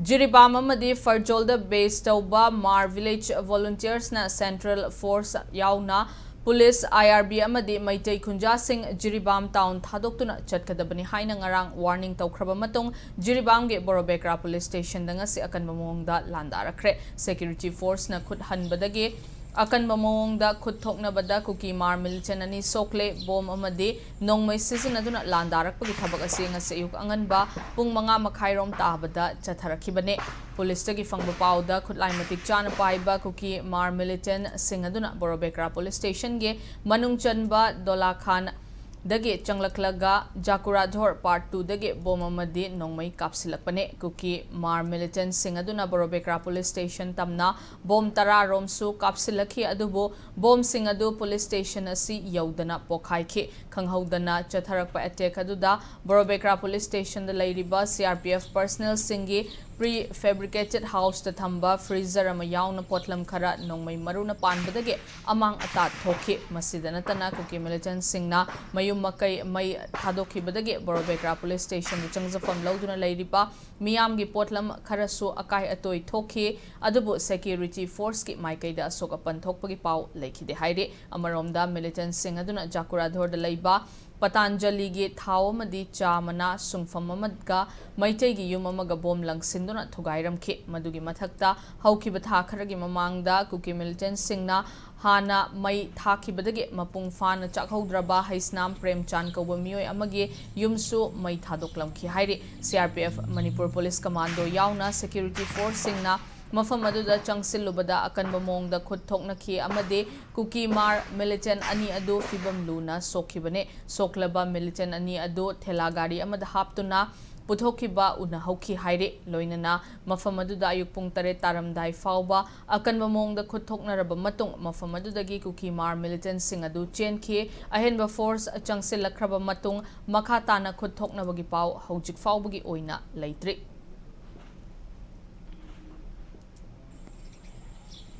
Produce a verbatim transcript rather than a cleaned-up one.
ꯖꯤꯔꯤꯕꯥꯝ ꯑꯃꯗꯤ ꯐꯔꯖꯣꯜꯗ ꯕꯦꯁ ꯇꯧꯕ ꯃꯥꯔ village ꯚꯣꯂꯨꯟꯇꯤꯌꯔꯁꯅ central force ꯌꯥꯎꯅ ꯄꯨꯂꯤꯁ, ꯑꯥꯏ ꯑꯥꯔ ꯕꯤ ꯑꯃꯗꯤ ꯃꯩꯇꯩ ꯈꯨꯟꯖꯥꯁꯤꯡ ꯖꯤꯔꯤꯕꯥꯝ ꯇꯥꯎꯟ ꯊꯥꯗꯣꯛꯇꯨꯅ ꯆꯠꯀꯗꯕꯅꯤ ꯍꯥꯏꯅ ꯉꯔꯥꯡ ꯋꯥꯔꯅꯤꯡ ꯇꯧꯈ꯭ꯔꯕ ꯃꯇꯨꯡ, ꯖꯤꯔꯤꯕꯥꯝꯒꯤ ꯕꯣꯔꯣꯕꯦꯀ꯭ꯔꯥ ꯄꯨꯂꯤꯁ ꯁ꯭ꯇꯦꯁꯟꯗ ꯉꯁꯤ ꯑꯀꯟꯕ ꯃꯑꯣꯡꯗ ꯂꯥꯟꯗꯥꯔꯛꯈ꯭ꯔꯦ꯫ ꯁꯦꯀ꯭ꯌꯨꯔꯤꯇꯤ ꯐꯣꯔꯁꯅ ꯈꯨꯠ ꯍꯟꯕꯗꯒꯤ ꯑꯀꯟꯕ ꯃꯑꯣꯡꯗ ꯈꯨꯠ ꯊꯣꯛꯅꯕꯗ ꯀꯨꯀꯤ ꯃꯥꯔ ꯃꯤꯂꯤꯇꯦꯟ ꯑꯅꯤ ꯁꯣꯛꯂꯦ꯫ ꯕꯣꯝ ꯑꯃꯗꯤ ꯅꯣꯡꯃꯩ ꯁꯤꯖꯤꯟꯅꯗꯨꯅ ꯂꯥꯟꯗꯥꯔꯛꯄꯒꯤ ꯊꯕꯛ ꯑꯁꯤ ꯉꯁꯤ ꯑꯌꯨꯛ ꯑꯉꯟꯕ ꯄꯨꯡ ꯃꯉꯥ ꯃꯈꯥꯏꯔꯣꯝ ꯇꯥꯕꯗ ꯆꯠꯊꯔꯛꯈꯤꯕꯅꯤ꯫ ꯄꯨꯂꯤꯁꯇꯒꯤ ꯐꯪꯕ ꯄꯥꯎꯗ ꯈꯨꯠꯂꯥꯏ ꯃꯇꯤꯛ ꯆꯥꯅ ꯄꯥꯏꯕ ꯀꯨꯀꯤ ꯃꯥꯔ ꯃꯤꯂꯤꯇꯦꯟꯁꯤꯡ ꯑꯗꯨꯅ ꯕꯣꯔꯣꯕꯦꯀ꯭ꯔꯥ ꯄꯨꯂꯤꯁ ꯁ꯭ꯇꯦꯁꯟꯒꯤ ꯃꯅꯨꯡ ꯆꯟꯕ ꯗꯣꯂꯥ ꯈꯥꯟ ꯗꯒꯤ ꯆꯪꯂꯛꯂꯒ ꯖꯥꯀꯨꯔꯥꯙꯣꯔ ꯄꯥꯔꯠ ꯇꯨꯗꯒꯤ ꯕꯣꯝ ꯑꯃꯗꯤ ꯅꯣꯡꯃꯩ ꯀꯥꯞꯁꯤꯜꯂꯛꯄꯅꯤ꯫ ꯀꯨꯀꯤ ꯃꯥꯔ ꯃꯤꯂꯤꯇꯦꯟꯁꯤꯡ ꯑꯗꯨꯅ ꯕꯣꯔꯣꯕꯦꯀ꯭ꯔꯥ ꯄꯨꯂꯤꯁ ꯁ꯭ꯇꯦꯁꯟ ꯇꯝꯅ ꯕꯣꯝ ꯇꯔꯥ ꯔꯣꯝꯁꯨ ꯀꯥꯞꯁꯤꯜꯂꯛꯈꯤ, ꯑꯗꯨꯕꯨ ꯕꯣꯝꯁꯤꯡ ꯑꯗꯨ ꯄꯨꯂꯤꯁ ꯁ꯭ꯇꯦꯁꯟ ꯑꯁꯤ ꯌꯧꯗꯅ ꯄꯣꯈꯥꯏꯈꯤ꯫ ꯈꯪꯍꯧꯗꯅ ꯆꯠꯊꯔꯛꯄ ꯑꯦꯇꯦꯛ ꯑꯗꯨꯗ ꯕꯣꯔꯣꯕꯦꯀ꯭ꯔꯥ ꯄꯨꯂꯤꯁ ꯁ꯭ꯇꯦꯁꯟꯗ ꯂꯩꯔꯤꯕ ꯁꯤ ꯑꯥꯔ ꯄꯤ ꯑꯦꯐ ꯄꯔꯁꯅꯦꯜꯁꯤꯡꯒꯤ ꯄ꯭ꯔꯤ ꯐꯦꯕ꯭ꯔꯤꯀꯦꯇꯦꯗ ꯍꯥꯎꯁꯇ ꯊꯝꯕ ꯐ꯭ꯔꯤꯖꯔ ꯑꯃ ꯌꯥꯎꯅ ꯄꯣꯠꯂꯝ ꯈꯔ ꯅꯣꯡꯃꯩ ꯃꯔꯨꯅ ꯄꯥꯟꯕꯗꯒꯤ ꯑꯃꯥꯡ ꯑꯇꯥ ꯊꯣꯛꯈꯤ꯫ ꯃꯁꯤꯗ ꯅꯠꯇꯅ ꯀꯨꯀꯤ ꯃꯤꯂꯤꯇꯦꯟꯁꯤꯡꯅ ꯃꯌꯨꯝ ꯃꯀꯩ ꯃꯩ ꯊꯥꯗꯣꯛꯈꯤꯕꯗꯒꯤ ꯕꯣꯔꯣꯕꯦꯀ꯭ꯔꯥ ꯄꯨꯂꯤꯁ ꯁ꯭ꯇꯦꯁꯟꯗ ꯆꯪꯖꯐꯝ ꯂꯧꯗꯨꯅ ꯂꯩꯔꯤꯕ ꯃꯤꯌꯥꯝꯒꯤ ꯄꯣꯠꯂꯝ ꯈꯔꯁꯨ ꯑꯀꯥꯏ ꯑꯇꯣꯏ ꯊꯣꯛꯈꯤ, ꯑꯗꯨꯕꯨ ꯁꯦꯀ꯭ꯌꯨꯔꯤꯇꯤ ꯐꯣꯔꯁꯀꯤ ꯃꯥꯏꯀꯩꯗ ꯑꯁꯣꯛ ꯑꯄꯟ ꯊꯣꯛꯄꯒꯤ ꯄꯥꯎ ꯂꯩꯈꯤꯗꯦ ꯍꯥꯏꯔꯤ꯫ ꯑꯃꯔꯣꯝꯗ, ꯃꯤꯂꯤꯇꯦꯟꯁꯤꯡ ꯑꯗꯨꯅ ꯖꯥꯀꯨꯔꯥꯙꯣꯔꯗ ꯂꯩꯕ ꯄꯇꯥꯟꯖꯂꯤꯒꯤ ꯊꯥꯎ ꯑꯃꯗꯤ ꯆꯥ ꯃꯅꯥ ꯁꯨꯡꯐꯝ ꯑꯃꯒ ꯃꯩꯇꯩꯒꯤ ꯌꯨꯝ ꯑꯃꯒ ꯕꯣꯝ ꯂꯪꯁꯤꯟꯗꯨꯅ ꯊꯨꯒꯥꯏꯔꯝꯈꯤ꯫ ꯃꯗꯨꯒꯤ ꯃꯊꯛꯇ, ꯍꯧꯈꯤꯕ ꯊꯥ ꯈꯔꯒꯤ ꯃꯃꯥꯡꯗ ꯀꯨꯀꯤ ꯃꯤꯂꯤꯇꯦꯟꯁꯤꯡꯅ ꯍꯥꯟꯅ ꯃꯩ ꯊꯥꯈꯤꯕꯗꯒꯤ ꯃꯄꯨꯡ ꯐꯥꯅ ꯆꯥꯛꯍꯧꯗ꯭ꯔꯕ ꯍꯩꯁꯅꯥꯝ ꯄ꯭ꯔꯦꯝꯆꯥꯟ ꯀꯧꯕ ꯃꯤꯑꯣꯏ ꯑꯃꯒꯤ ꯌꯨꯝꯁꯨ ꯃꯩ ꯊꯥꯗꯣꯛꯂꯝꯈꯤ ꯍꯥꯏꯔꯤ꯫ ꯁꯤ R P F, Manipur police commando ꯌꯥꯎꯅ ꯁꯦꯀ꯭ꯌꯨꯔꯤꯇꯤ ꯐꯣꯔꯁꯁꯤꯡꯅ ꯃꯐꯝ ꯑꯗꯨꯗ ꯆꯪꯁꯤꯜꯂꯨꯕꯗ ꯑꯀꯟꯕ ꯃꯑꯣꯡꯗ ꯈꯨꯠ ꯊꯣꯛꯅꯈꯤ ꯑꯃꯗꯤ ꯀꯨꯀꯤ ꯃꯥꯔ ꯃꯤꯂꯤꯇꯦꯟ ꯑꯅꯤ ꯑꯗꯨ ꯐꯤꯕꯝ ꯂꯨꯅ ꯁꯣꯛꯈꯤꯕꯅꯤ꯫ ꯁꯣꯛꯂꯕ ꯃꯤꯂꯤꯇꯦꯟ ꯑꯅꯤ ꯑꯗꯨ ꯊꯦꯂꯥ ꯒꯥꯔꯤ ꯑꯃꯗ ꯍꯥꯞꯇꯨꯅ ꯄꯨꯊꯣꯛꯈꯤꯕ ꯎꯅꯍꯧꯈꯤ ꯍꯥꯏꯔꯤ꯫ ꯂꯣꯏꯅꯅ ꯃꯐꯝ ꯑꯗꯨꯗ ꯑꯌꯨꯛ ꯄꯨꯡ ꯇꯔꯦꯠ ꯇꯥꯔꯝꯗꯥꯏ ꯐꯥꯎꯕ ꯑꯀꯟꯕ ꯃꯑꯣꯡꯗ ꯈꯨꯠ ꯊꯣꯛꯅꯔꯕ ꯃꯇꯨꯡ, ꯃꯐꯝ ꯑꯗꯨꯗꯒꯤ ꯀꯨꯀꯤ ꯃꯥꯔ ꯃꯤꯂꯤꯇꯦꯟꯁꯤꯡ ꯑꯗꯨ ꯆꯦꯟꯈꯤ꯫ ꯑꯍꯦꯟꯕ ꯐꯣꯔꯁ ꯆꯪꯁꯤꯜꯂꯛꯈ꯭ꯔꯕ ꯃꯇꯨꯡ, ꯃꯈꯥ ꯇꯥꯅ ꯈꯨꯠ ꯊꯣꯛꯅꯕꯒꯤ ꯄꯥꯎ ꯍꯧꯖꯤꯛ ꯐꯥꯎꯕꯒꯤ ꯑꯣꯏꯅ ꯂꯩꯇ꯭ꯔꯤ꯫